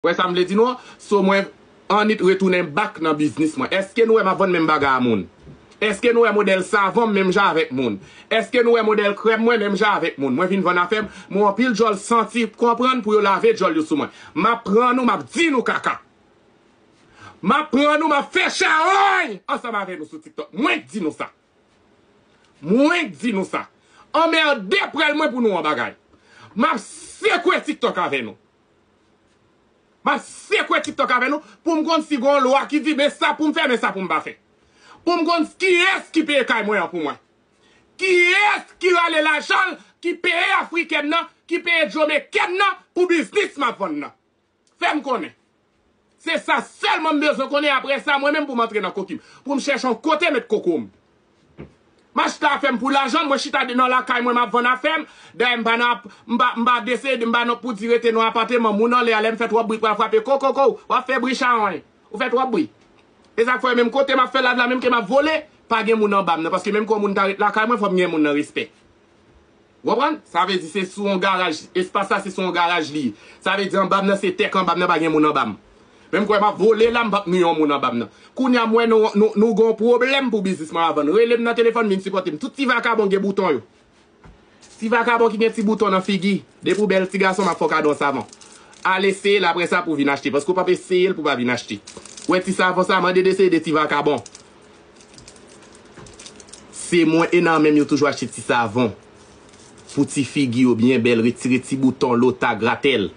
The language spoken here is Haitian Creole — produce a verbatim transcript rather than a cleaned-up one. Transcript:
Wè sa m vle di nou an? So mwen annit retounen back nan biznis mwen. Èske nou wè m ap vann menm bagay a moun? Èske nou wè modèl savon m menm jan avèk moun? Èske nou wè modèl krèm mwen menm jan avèk moun? Mwen vin vann afè m, mwen anpil djòl santi konprann pou yo lave djòl yo sou mwen. M ap pran nou, m ap di nou kaka. M ap pran nou, m ap fè chawony ansanm avè nou sou TikTok. Mwen k di nou sa. Mwen k di nou sa. Anmède prèl mwen pou nou an bagay. M ap sekwe TikTok avè nou. M ap sekwe TikTok avè nou pou m konn si gon lwa ki di men sa pou m fè, men sa pou m pa fè. Pou m konn kiyès ki peye kay mwen an pou mwen. Kiyès ki rale lajan l, ki peye afrikèn nan, ki peye jomekèn nan pou biznis m ap vann nan. Fè m konnen. Se sa sèlman m bezwen konnen, apre sa mwen menm pou m antre nan koki m. Pou m chèche yon kote met koko m. M achte afè m pou lajan m, mwen chita nan lakay mwen m ap vann afè m. Dayè m pa nan ap- m pa, m pa desede, m pa nan pou di rete nan apateman moun anlè a, lè m fè twòp bri pral frape kokoko, w ap fè bri chawony. Ou fè twòp bri. E sa k fè menm kote m ap fè live la, menm ke m ap vole, pa gen moun anba m nan, paske menm ke yon moun ta ret lakay mwen, fò m gen moun nan respè. Ou konprann? Sa vle di se sou yon garaj, espas la se sou yon garaj li ye. Sa vle di anba m nan se tèk anba m nan, pa gen moun anba m. Menm kwè m ap vole la, m p ap ni yon moun anba m nan. Kounye a m wè nou, nou, nou gon pwoblèm pou biznis mwen ap vann. Rele m nan telefòn, vin sipòte m. Tout ti vakabon gen bouton yo. Ti vakabon ki gen ti bouton nan figi. Depi w bèl ti gason, m ap fè w kado yon savon. Al eseye l apre sa pou w vin achte. Paske w p ap eseye l pou w pa vin achte. Ou wè ti savon sa, mande deseye de ti vakabon. Se mwen e nan menm yo toujou achte ti savon. Pou ti figi yo byen bèl, retire ti bouton, lota, gratèl.